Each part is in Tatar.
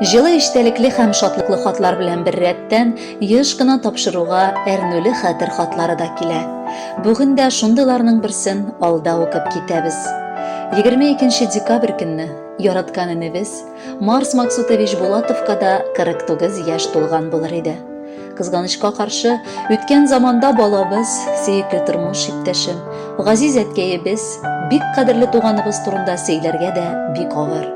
Җылы эчтәлекле һәм шатлыклы хатлар белән беррәттән, еш кына тапшыруга әрнүле хәтер хатлары да килә. Бүген дә шундыйларның берсен алда укып китәбез. 22 декабрь көнне яраткан энебез Марс Максутович Булатовка да 49 яшь тулган булыр иде. Кызганычка каршы, үткән заманда балабыз, сөекле тормыш иптәшем, газиз әткәебез, бик кадерле туганыбыз турында сөйләргә дә бик авыр,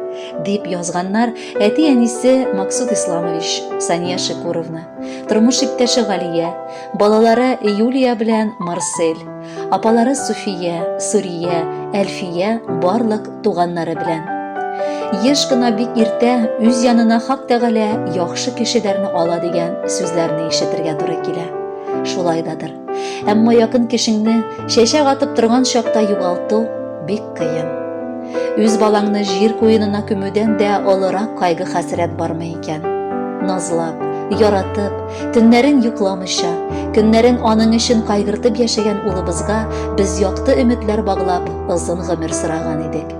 дип язганнар әти-әнисе Максут Исламович, Сания Шикуровна, тормыш иптәше Галия, балалары Юлия белән Марсель, апалары Суфия, Сурия, Әлфия, барлык туганнары белән. Еш кына бик иртә үз янына Хак Тәгалә яхшы кешеләрне ала дигән сүзләрне ишетергә туры килә. Шулай дадыр. Әмма якын кешеңне чәчәк атып торган чакта югалту бик кыен. Үз балаңны җир куенына күмүдән дә олырак кайгы-хәсрәт бармы икән? Назлап, яратып, төннәрен йокламыйча, көннәрен аның өчен кайгыртып яшәгән улыбызга без якты өметләр баглап, озын гомер сораган идек.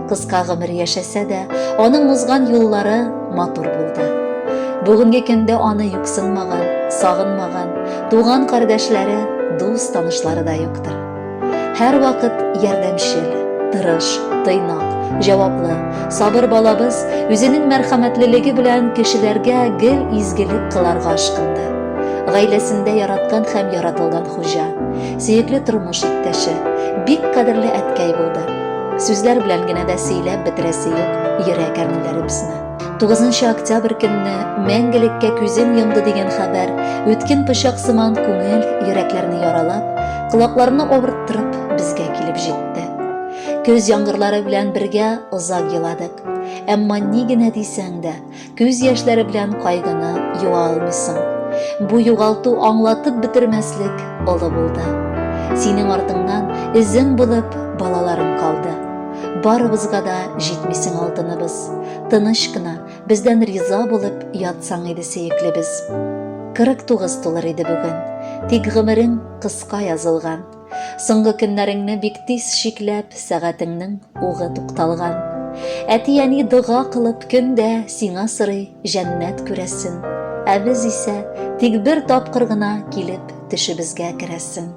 Кыска гомер яшәсә дә, аның узган юллары матур булды. Бүгенге көндә аны юксынмаган, сагынмаган туган кардәшләре, дус танышлары да юктыр. Һәрвакыт ярдәмчел, тырыш, тыйнак, җаваплы, сабыр балабыз үзенең мәрхәмәтлелеге белән кешеләргә гел изгелек кыларга ашкынды. Гаиләсендә яраткан һәм яратылган хуҗа, сөекле тормыш иптәше, бик кадерле әткәй булды. Сүзләр белән генә дә сөйләп бетерәсе юк йөрәк әрнүләребезне. 9 октябрь көнне мәңгелеккә күзен йомды дигән хәбәр үткен пычак сыман күңел, йөрәкләрне яралап, колакларны авырттырып безгә килеп җитте. Көз яңгырлары белән бергә озак еладык. Әмма ни генә дисәң дә, Күз яшьләре белән кайгыны юа алмыйсың. Бу югалту аңлатып бетермәслек олы булды. Синең артыңнан эзең булып балаларың калды. Барыбызга да җитмисең алтыныбыз. Тыныч кына, бездән риза булып ятсаң иде сөеклебез. 49 тулыр иде бүген. Тик гомерең кыска язылган. Соңгы көннәреңне бик тиз чикләп, сәгатеңнең угы тукталган. Әти-әни дога кылып көн дә сиңа сорый җәннәт күрәсен. Ә без исә тик бер тапкыр гына килеп төшебезгә керәсен.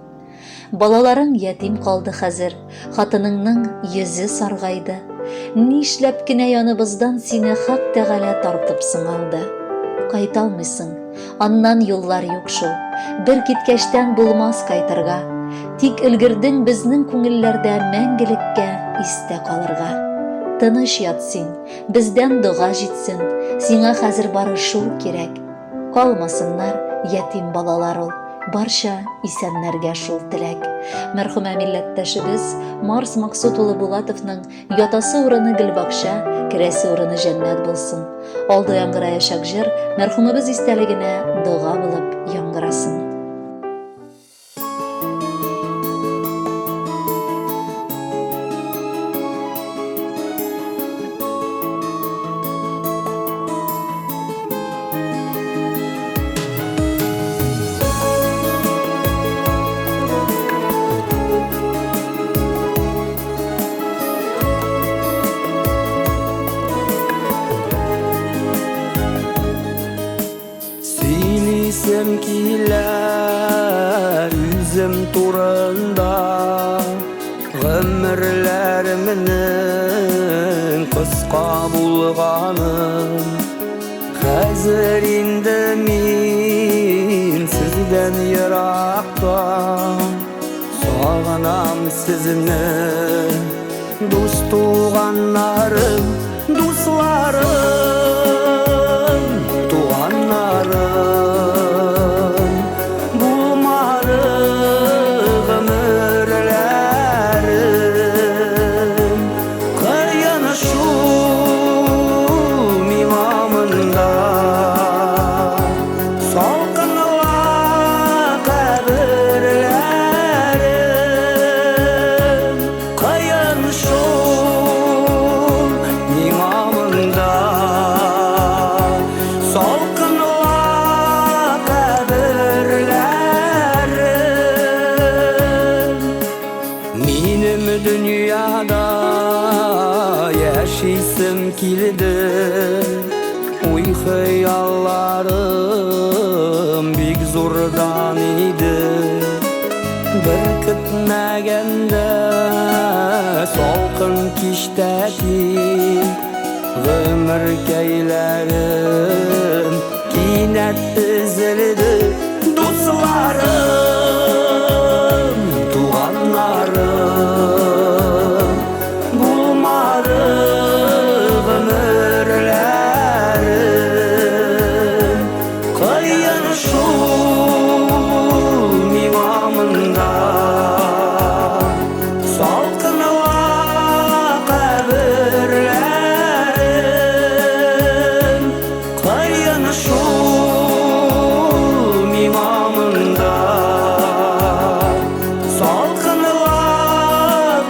Балаларың ятим калды хәзер, хатыныңның йөзе саргайды. Нишләп кенә яныбыздан сине Хак Тәгалә тартып соң алды? Кайта алмыйсың, Аннан юллар юк шул. Бер киткәчтән булмас кайтырга. Тик өлгердең безнең күңелләрдә мәңгелеккә истә калырга. Тыныч ят син, бездән дога җитсен, сиңа хәзер бары шул кирәк. Калмасыннар ятим балалар ул, барча исәннәргә шул теләк. Мәрхүмә милләттәшебез Марс Максут улы Булатовның Ятасы урыны гөлбакча, керәсе урыны җәннәт булсын. Алда яңгыраячак җыр мәрхүмебез истәлегенә дога булып яңгырасын. Сөйлисем килә үзем турында Гомерләремнең кыска булганын Хәзер инде мин сездән еракта Сагынам сезне, дус туганнарым, дусларым, туганнарым. Булмады гомерләрем, кыен шул миңа монда. Салкынла каберләрем, кыен шул миңа монда. Салкынла каберләрем. Минем дөньяда яшисем килде. хыялларым бик зурдан иде. Бер көтмәгәндә салкын кичтә тик гомеркәйләрем кинәт өзелде. Дусларым, туганнарым булмады гомерләрем. Кыен шул миңа монда, салкынла каберләрем. Кыен шул миңа монда, салкынла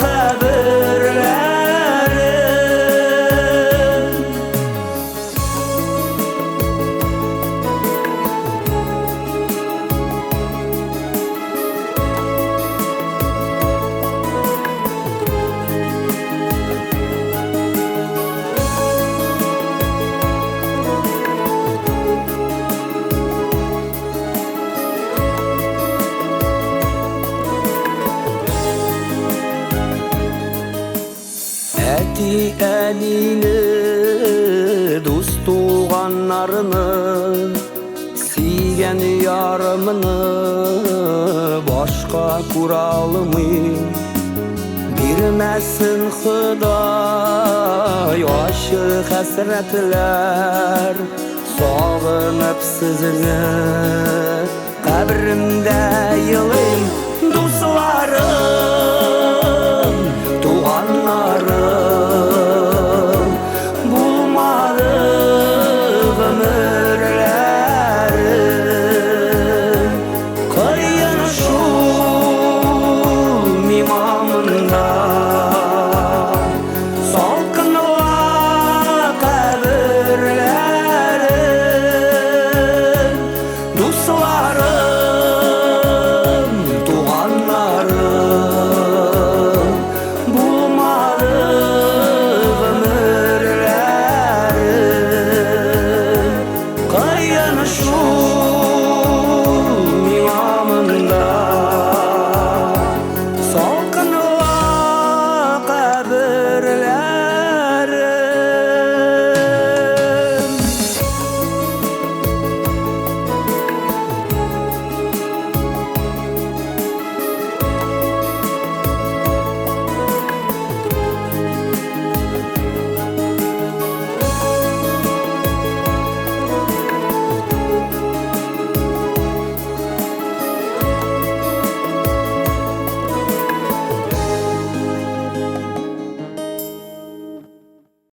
каберләрем. Әти-әнине, дус туганнарны, сөйгән ярымны башка күрә алмыйм. Бирмәсен Ходай ачы хәсрәтләр, сагынып сезне каберемдә елыйм. Дусларым,